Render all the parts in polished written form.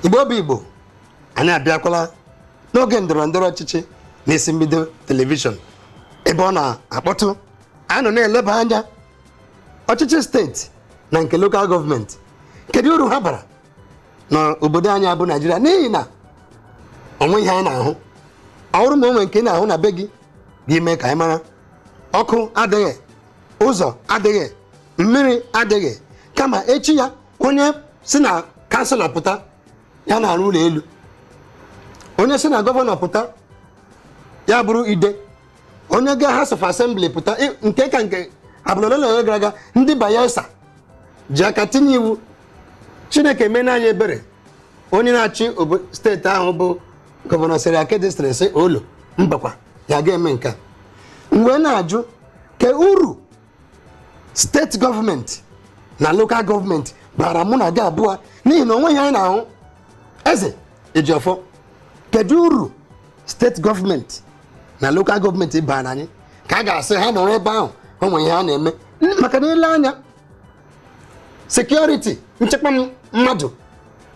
Igbo bụ Igbo, anyị abịakwala n'oge ndọrọ ndọrọ ọchịchị n'isi mbido telivishọn ebe ọ na-akpọtụ. Anyị nọ na-eleba anya ọchịchị steeti na nke lokal gọọmenti, kedu uru ha bara n'obodo anyị bụ Naijiria, n'ihi na onwe ihe anyị na-ahụ. Ọ bụrụ ma o nwere nke ị na-ahụ na be gị, gị mee ka anyị mara. Ọkụ adịghị, ụzọ adịghị, mmiri adịghị, kama echi ya onye si na kansụla pụta ya na-arụ ụlọ elu, onye si na gọvanọ pụta ya bụrụ ide, onye gaa House of Assembly pụta, nke ka nke abalị ole na ole gara aga, ndị Bayelsa ji aka tinye iwu. Chineke mee anyị ebere, onye na-achị steeti ahụ bụ gọvanọ Seriake Dickson sị olo mbakwa ya ga-eme nke a. Mgbe na-ajụ ke uru steeti gọọmenti na lokal gọọmenti bara mụ na gị abụọ, n'ihi na onweghị anyị na-ahụ. Eze Ejiofor, kedu uru steeti gọọmenti na lokal gọọmenti bara anyị, ka a ga-asị ha nọrọ ebe ahụ o nwere ihe ha na-eme? Maka na ile anya, security, nchekwa mmadụ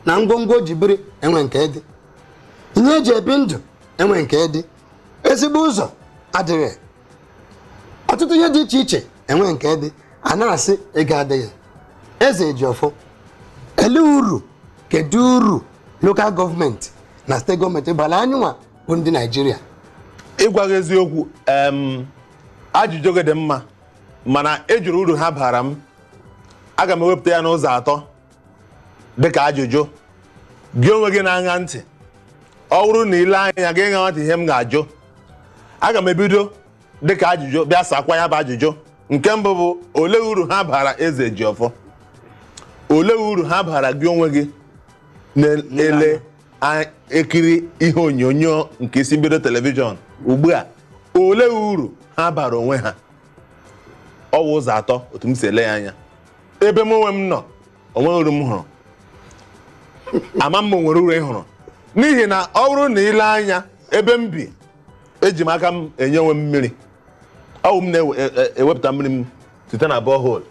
na ngwongwo ji biri enwe nke dị, ihe eji ebi ndụ enwe nke dị, ezigbo ụzọ adịghị, ọtụtụ ihe dị iche iche enwe nke dị, a na-asị ego adịghị. Eze Ejiofor, ele uru, kedu uru lokal gọọmenti na steeti gọọmenti bara anyị nwa bụ ndị Naijiria? Ịgwa gị eziokwu, ajụjụ gị dị mma, mana ejuru uru ha bara m, aga m ewepụta ya n'ụzọ atọ dịka ajụjụ. Gị onwe gị na-aṅa ntị, ọ bụrụ na ile anya gị ṅa ntị ihe m ga-ajụ, aga m ebido dịka ajụjụ bịa sakwa ya bụ ajụjụ. Nke mbụ bụ, olee uru ha bara Eze Ejiofor? Olee uru ha bara gị onwe gị na-ele ekiri ihe onyonyo nke isi mbido telivishọn ugbu a? Olee uru ha bara onwe ha? Ọ bụ ụzọ atọ otu m si ele ya anya. Ebe m onwe m nọ, onweghị uru m hụrụ. Ama m nwere uru ị hụrụ, n'ihi na ọ bụrụ na ile anya ebe m bi, eji m aka m enye onwe m mmiri. Ọ bụ m na-ewepụta mmiri m site na borehole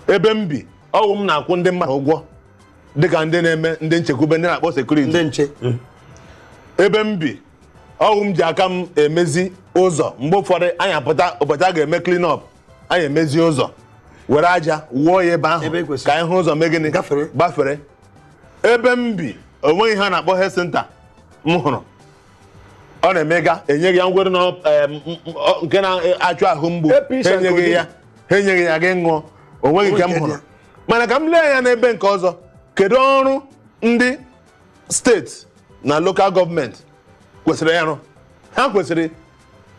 ebe m bi. Ọ bụ m na-akwụ ndị mmadụ ụgwọ dịka ndị na-eme ndị nchekwube, ndị na-akpọ security, ndị nche. Ebe m bi, ọwụ m ji aka m emezi ụzọ. Mgbe ụfọdụ anyị apụta ụbọchị a ga-eme clean up, anyị emezi ụzọ, were aja wụọ ya ebe ahụ ka anyị hụ ụzọ mee gịnị? Gbafere. Ebe m bi, onweghị ihe a na-akpọ health center m hụrụ. Ọ na-emega enyeghị ya ngwere nke na-achụ ahụ mgbu, ha enyeghị ya, ha enyeghị ya gị ṅụọ. Onweghị nke m hụrụ. Mana ka m lee anya n'ebe nke ọzọ, kedu ọrụ ndị steeti na lokal gọọmenti kwesịrị ịrụ? Ha kwesịrị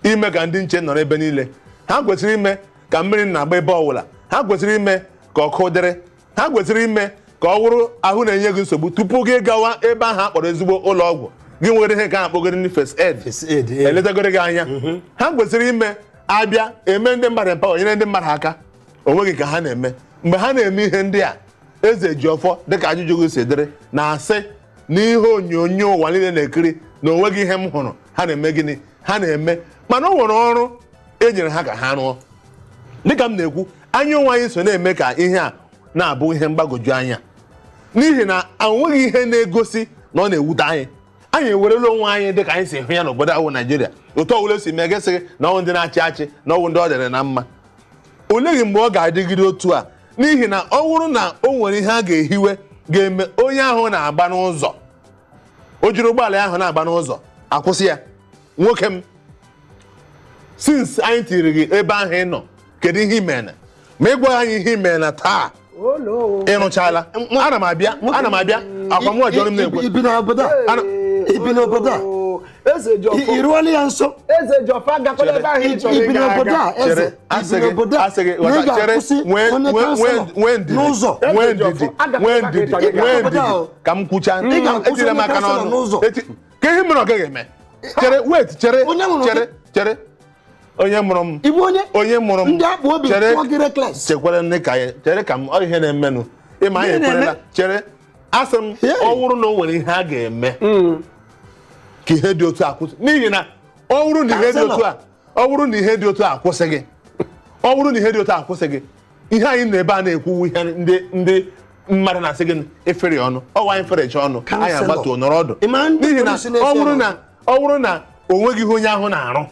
ime ka ndị nche nọrọ ebe niile, ha kwesịrị ime ka mmiri na-agba ebe ọbụla, ha kwesịrị ime ka ọkụ dịrị, ha kwesịrị ime ka ọ wụrụ ahụ na-enye gị nsogbu, tupu gị gawa ebe ahụ akpọrọ ezigbo ụlọ ọgwụ, gị nwere ihe ka a akpọgoro ndị first aid eletagoro gị anya. Ha kwesịrị ime abịa eme ndị mmadụ empower, nyere ndị mmadụ aka. Onweghị ka ha na-eme. Mgbe ha na-eme ihe ndị a, Eze Ejiofor, dịka ajụjụ gị si dịrị, na-asị n'ihe onyonyo ụwa niile na-ekiri na onweghị ihe m hụrụ ha na-eme. Gịnị ha na-eme? Mana o nwere ọrụ e nyere ha ka ha rụọ. Dịka m na-ekwu, anya onwe anyị so na-eme ka ihe a na-abụ ihe mgbagwoju anya, n'ihi na onweghị ihe na-egosi na ọ na-ewute anyị. Anyị ewerela onwe anyị dịka anyị si hụ ya n'obodo ahụ Naijiria, otu ọbụla si mee gịsị na ọnwụ ndị na-achị achị na ọnwụ ndị ọ dịrị na mma. Oleghị mgbe ọ ga-adịgide otu a? N'ihi na ọ bụrụ na o nwere ihe a ga-ehiwe ga-eme onye ahụ na-agba n'ụzọ, o jiri ụgbọala ahụ na-agba n'ụzọ, akwụsị ya: "Nwoke m, since anyị tiri gị ebe ahụ ị nọ, kedu ihe ị mere?" Ma ị gwa anyị ihe ị mere na taa ịrụchala. Ana m abịa, ana m abịa. Akwa mụ ọjọọ m na-ekwe. Ibi n'obodo a, ibi n'obodo a, ị ruola ya nso. Eze Ejiofor, agakwala ebe ahụ ị chọrọ. Ibi n'obodo a, eze, ibi n'obodo a, na ị ga-akwụsị onye kanselọ n'ụzọ. Nwee ndidi, nwee ndidi, nwee ndidi ka m kwuchaa. Etiri m aka n'ọnụ ka ihe mere ọ gaghị eme. Chere, wait, chere, chere, chere. Onye mụrụ m, onye mụrụ m, chere, chekwere nne ka ya chere ka m ọ ihe na-emenụ. Ịma anyị ekwerela. Chere, asị m, ọ bụrụ na o nwere ihe a ga-eme ka ihe dị otu a kwụsị, n'ihi na ọ bụrụ na ihe dị otu a, ọ bụrụ na ihe dị otu a akwụsịghị, ọ bụrụ na ihe dị otu a akwụsịghị, ihe anyị nọ ebe a na-ekwu ihe ndị ndị Mmadụ na-asị gị efere ọnụ ọwa anyị ferecha ọnụ anyị Councillor. agbatuo nọrọ ọdụ, Ị ma ndị n'ihi na polisi na-ese ọ bụrụ ọnụ? na ọ bụrụ na o nweghị ihe onye ahụ na-arụ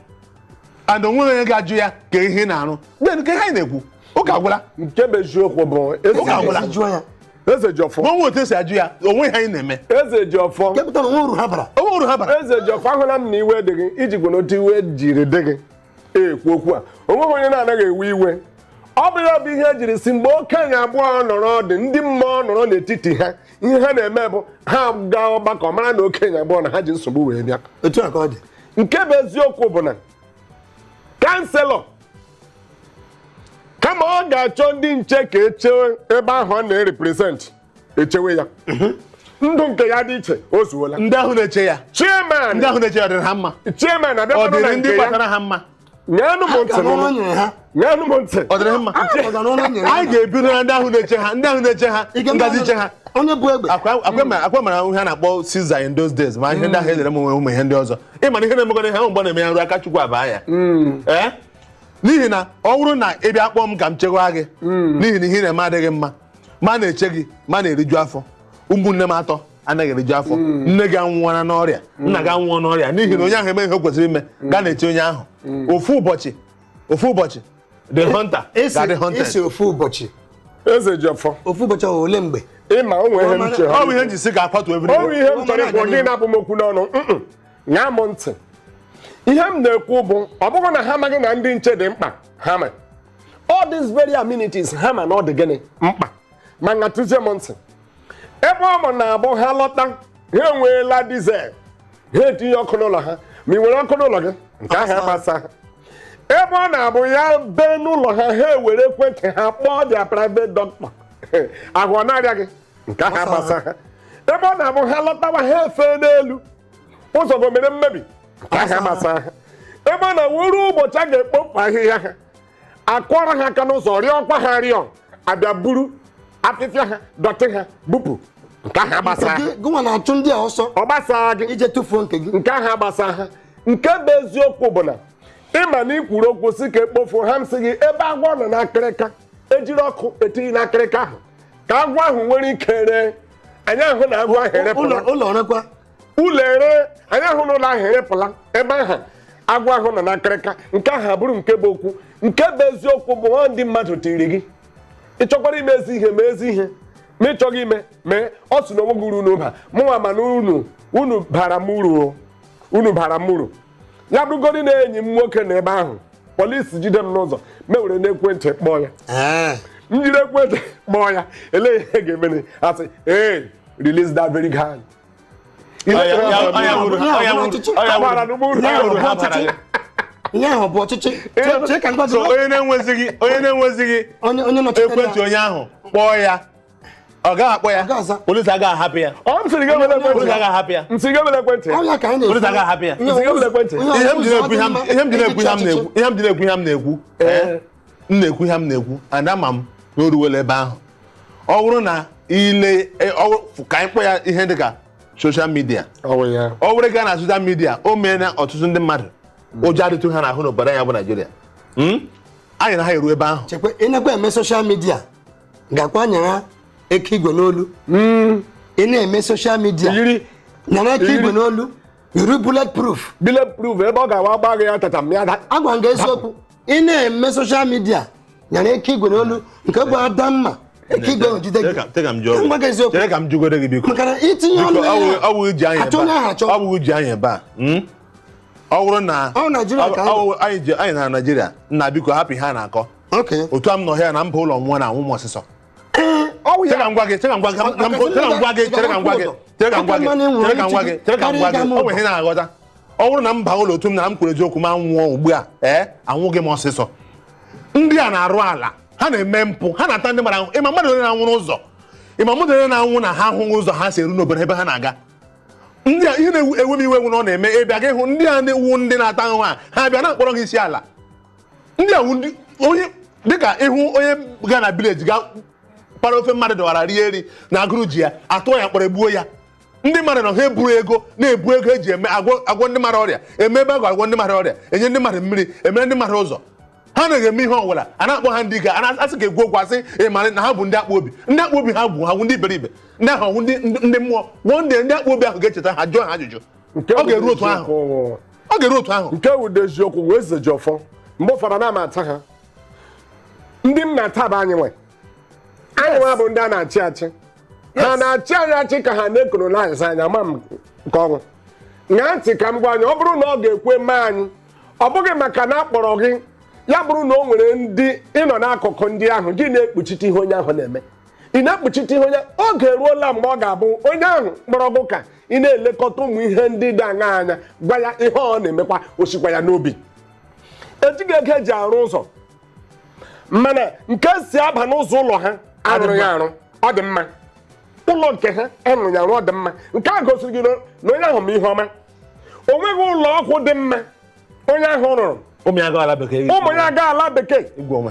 and o nweghị onye ga-ajụ ya ka ihe ị na-arụ, then ka ihe anyị na-ekwu ụka agwụla. Nke bụ eziokwu bụ Ụka agwụla. Esi jụọ ya. Eze Jiọfọ. Ma onwe otu esi ajụ ya, onwe ihe anyị na-eme. Eze Jiọfọ. Kepụta na onwe uru ha bara. Onwe uru ha bara. Eze Jiọfọ, ahụla m na iwe dị gị iji gwe n'otu iwe jiri dị gị ekwu okwu a. Onweghị onye na-anaghị ewe iwe. Ọ bụ ya bụ ihe ejiri si mgbe okenye abụọ nọrọ ọdụ, ndị mmụọ nọrọ n'etiti ha, ihe ha na-eme bụ ha gaa ọgbakọ mara na okenye abụọ na ha ji nsogbu wee bịa. Otu a ka ọ dị. Nke bụ eziokwu bụ na councillor, kama ọ ga-achọ ndị nche ka echewe ebe ahụ ọ na-erepresent, echewe ya, ndụ nke ya dị iche, o zuola. Ndị ahụ na-eche ya, Chairman. Ndị ahụ na-eche ya, ọ dịrị ha mma? Chairman Ọ abịakwanụ na dịrị ndị nke ya. kpatara ha mma? Nyanụ m ntị Ga n'ọrụ nụnụ. nyere ha. Nyanụ m ntị. Ọ dịrị ha mma? Ga n'ọrụ nyere ha. Anyị ga-ebido na ndị ahụ na-eche ha, ndị ahụ na-eche ha, Ị ga- ngazi che ha. Onye bụ egbe. Akwa mara ihe a na-akpọ Caesar in those days, ma ihe ndị ahụ elere m onwe ụmụ ihe ndị ọzọ. Ị mara ihe na-emekọrọ ihe ahụ mgbe ọ na-eme ya nrụ aka Chukwu abaa ya. Ee, n'ihi na ọ bụrụ na ị bịa kpọọ m ka m chekwaa gị, n'ihi na ihe ị na-eme adịghị mma, ma na-eche gị, ma na-eriju afọ, ụmụnne m atọ anaghị eriju afọ, nne gị anwụọla n'ọrịa, nna gị anwụọ n'ọrịa, n'ihi na onye ahụ eme ihe o kwesịrị ime, gaa na-eche onye ahụ, ofu ụbọchị, ofu ụbọchị, the hunter ga-adị hunted. Esi ofu ụbọchị. Eze Jiọfọ. Ofu ụbọchị ọ ole mgbe? Ịma o nwee ihe m chere. Ọ bụ ihe m ji sị ka akwatu O everywhere. nwee ihe m chọrọ ikwu gị na-abụ m okwu n'ọnụ. Ṅaa m ntị. Ihe m na-ekwu bụ ọ bụghị na ha amaghị na ndị nche dị mkpa. Ha ma all these very amenities, ha ma na ọ dị gịnị mkpa, ma ṅatụzie m ntị. Ebe ọ bụ na-abụ ha lọta, ha enweela diesel, ha etinye ọkụ n'ụlọ ha. Ma ị nwere ọkụ n'ụlọ gị, nke ahụ agbasa ha. Ebe ọ na-abụ ya bee n'ụlọ ha, ha ewere ekwentị ha kpọọ their private doctor, ahụ ọ na-arịa gị, nke ahụ agbasa ha. Ebe ọ na-abụ ha lọtawa, ha efe n'elu ụzọ bụ mere mmebi, nke ahụ agbasa ha. Ebe ọ na-awụ ruo ụbọchị a ga-ekpopụ ahịhịa, ha akụọrọ ha aka n'ụzọ, rịọkwa ha rịọ, abịa buru afịfịa ha, dọtị ha, bupụ, nke ahụ agbasa ha. Gụnwa na-achụ ndị a ọsọ. Ọ gbasaa gị. Ije tụfuo nke gị. Nke ahụ agbasa ha. Nke bụ eziokwu bụ na ịma na ikwuru okwu si ka ekpofu ha, m sị gị ebe agwọ nọ n'akịrịka, ejiri ọkụ etinye n'akịrịka ahụ ka agwọ ahụ nwere ike ree. Anyị ahụ na agwọ ahụ ụlọ erepụla. Ụlọ ọrịkwa. Ụlọ ere. Anyị ahụ na ụlọ ahụ erepụla ebe ahụ agwọ ahụ nọ n'akịrịka. Nke ahụ abụrụ nke bụ okwu. Nke bụ eziokwu bụ ọ ndị mmadụ tiri gị. Ị chọkwara ime ezi ihe, mee ezi ihe. Ma ị chọghị ime, mee ọ sị na onwe gị uru n'ụba mụnwa, mana unu bara m uru o. Unu bara m uru. Ya bụrụgodị na enyi m nwoke na ebe ahụ, polisi jide m n'ụzọ, mewere n'ekwentị kpọọ ya. Ee. M jiri ekwentị kpọọ ya, elee ihe ga-emere? Asị, "Hey, release that very guy." Ọ ya wuru ha bara ya. Ihe ahụ bụ ọchịchị. Chee ka ngwa So gị. onye na-enwezighị Onye nọchitere ekwentị onye ahụ kpọọ ya, ọ gaghị akpọ ya. Ọ gaghị aza. Polisi agaghị ahapụ ya. Ọ m sịrị gị ewere ekwentị Polisi ya. agaghị ahapụ ya. M sịrị gị ewere ekwentị ya. Ọ ya ka anyị na-ekwu. Polisi agaghị ahapụ ya. Ihe Nsị gị ewere ekwentị. Ihe m ji na-ekwu ihe m ihe m ji na-ekwu ihe m na-ekwu ihe m ji na-ekwu ihe m na-ekwu, ee, m na-ekwu ihe m na-ekwu, and ama m na o ruwela ebe ahụ. Ọ bụrụ na ile ka anyị kpọ ya ihe dịka social media, Ọ bụ ya. ọ bụrụ gaa na social media, o meela ọtụtụ ndị mmadụ ụjọ adịtụ ha n'ahụ n'obodo anyị bụ Naijiria. Anyị na ha eru ebe ahụ. Chekwa, ị nakwa eme social media, gakwa nyara eke igwe n'olu. Ị na-eme social media, Yiri nyara eke igwe n'olu, yiri bullet proof. Bullet proof, ebe ọ ga-awa gba gị ya tata m ya da. Agwa m gị eziokwu, ị na-eme social media, nyara eke igwe n'olu, nke bụ ada mma eke igwe ahụ jide gị. Chere ka m jụọ Ngwa gị eziokwu. Chere ka m jụgoro gị, biko. Maka na itinye ọnụ Biko, ya, ọ wụ ji anyị achọ ebe onye ahụ a. achọ. Ọ bụ ji anyị ebe a. Ọ bụrụ na Ọ Naịjirịa ka anyị ọ anyị ji anyị na Naịjirịa nna, biko hapụ ihe a na-akọ. Otu a m nọ here na mba ụlọ nwụọ na anwụ m ọsịsọ. Ọ bụ Chere ya. ka m gwa gị, chere ka m gwa gị, chere ka m gwa gị, chere ka m gwa gị, chere ka m gwa gị, chere ka m gwa gị, chere ka m gwa gị, o nwere ihe na-aghọta. Ọ bụrụ na mba ụlọ otu m na m kwuru eziokwu ma nwụọ ugbu a, ee, anwụghị m ọsịsọ. Ndị a na-arụ ala, ha na-eme mpụ, ha na-ata ndị mmadụ ahụhụ. Ịma mmadụ onye na-anwụ n'ụzọ, ịma mmadụ onye na-anwụ na ha ahụghị ụzọ ha si eru n'obodo ebe ha na-aga. Ndị a, ihe na-ewe m iwe ewu na ọ na-eme ịbịa gị hụ ndị a na-ewu ndị na-ata ahụhụ a, ha bịa na-akpọrọ gị isi ala. Ndị a wu ndị onye dịka ịhụ onye gaa na village ga kpara ofe mmadụ dọwara rie eri na agụrụ ji ya, atụọ ya mkpọrọ, egbuo ya. Ndị mmadụ nọ ha eburu ego na-ebu ego eji eme agwọ ndị mmadụ ọrịa, eme ebe a ga-agwọ ndị mmadụ ọrịa, enye ndị mmadụ mmiri, emere ndị mmadụ ụzọ. Ha anaghị eme ihe ọbụla. A na-akpọ ha ndị ike, a na-asị ka egwu okwu, asị ị na ha bụ ndị akpa obi, ndị akpa obi ha bụ ha bụ ndị iberibe, ndị ahụ bụ ndị mmụọ. One day ndị akpa obi ahụ ga-echeta ha, jụọ ha ajụjụ. Ọ ga-eru otu ahụ, ọ ga-eru otu ahụ. Nke wude eziokwu wee zeji ọfọ. Mgbe ụfọdụ na ama ata ha, ndị m na-ata bụ anyị nwe, anyị nwe bụ ndị a na-achị achị. Ha na-achị anyị achị ka ha na-ekolonaiz anyị. Ama m nke ọnwụ ṅaa ntị ka m gwa anyị, ọ bụrụ na ọ ga-ekwe mee anyị, ọ bụghị maka na akpọrọ gị, ya bụrụ na o nwere ndị ịnọ n'akụkụ ndị ahụ gị na-ekpuchite ihe onye ahụ na-eme, ị na-ekpuchite ihe onye. Oge eruola mgbe ọ ga-abụ onye ahụ kpọrọ gị ka ị na-elekọta ụmụ ihe ndị dị aṅa anya, gwa ya ihe ọ na-emekwa, osikwa ya n'obi. Ejighị ego eji arụ ụzọ, mana nke si aba n'ụzọ ụlọ ha arụrụ ya arụ, ọ dị mma. Ụlọ nke ha arụrụ ya arụ, ọ dị mma. Nke a gosiri gị na onye ahụ ma ihe ọma. O nweghị ụlọ ọgwụ dị mma onye ahụ rụrụ. Ụmụ ya ala bekee. Ụmụ ya gaa ala bekee.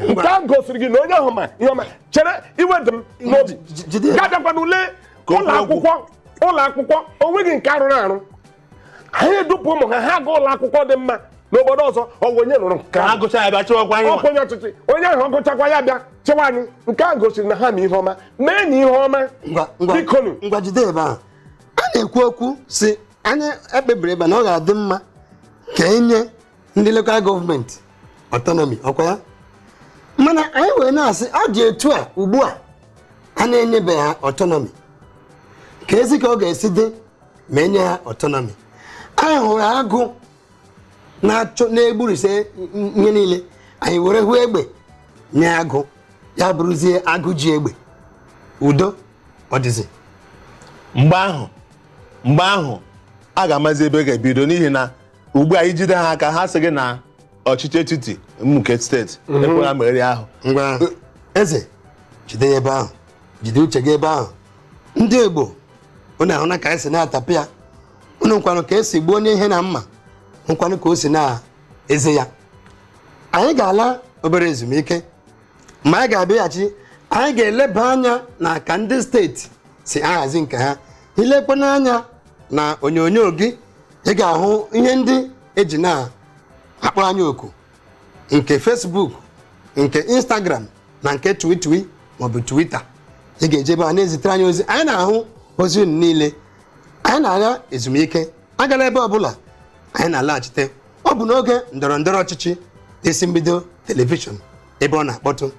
Nke a gosiri gị na onye ahụ ma ihe ọma. Chere, iwe dị m n'obi. Gabịakwa n'ule ụlọ akwụkwọ, ụlọ akwụkwọ o nweghị nke arụrụ arụ. Anyị edupụ ụmụ ha, ha gaa ụlọ akwụkwọ dị mma n'obodo ọzọ. Ọ bụ onye rụrụ nke ha gụcha ya bịa chịwakwa anyị. Ọkwa onye ọchịchị, onye ahụ ọ gụchakwa ya bịa chịwa anyị. Nke a gosiri na ha ma ihe ọma. Mee na ihe ọma. Bikonu. Ngwa, jide ebe ahụ a na-ekwu okwu si anyị ekpebiri ebe na ọ ga-adị mma ka enye ndị lokal gọọmenti ọtọnọmi, ọkwa ya. Mana anyị wee na-asị ọ dị etu a ugbu a a na-enyebeghị ha ọtọnọmi, ka ezi ka ọ ga-esi dị ma enye ha ọtọnọmi. Anyị hụrụ agụ na-achọ na-egburise ihe niile, anyị were hụ egbe nye agụ, ya bụrụzie agụ ji egbe. Udo ọ dịzi mgbe ahụ a ga-amazi ebe ga-ebido, n'ihi na ugbu a ijide ha aka, ha sị gị na ọchịchị etiti nke steeti ekwela mmeri ahụ. Ngwa, eze, jide ya ebe ahụ, jide uche gị ebe ahụ. Ndị Igbo, unu ahụ na ka esi na-atapụ ya, unu nkwanụ ka esi gbuo onye ihe na mma, nkwanụ ka o si na-eze ya. Anyị ga-ala obere ezumike, ma anyị ga-abịaghachi, anyị ga-eleba anya na ka ndị steeti si ahazi nke ha. Ilekwa n'anya na onyonyo gị, ị ga-ahụ ihe ndị eji na-akpọ anyị oku nke Facebook, nke Instagram na nke Twitter maọbụ Twitter. Ị ga-eje ebe a na-ezitere anyị ozi. Anyị na-ahụ ozi unu niile. Anyị na-agha ezumike, agala ebe ọbụla, anyị na-alaghachite. Ọ bụ n'oge ndọrọ ndọrọ ọchịchị isi mbido telivishọn ebe ọ na-akpọtụ.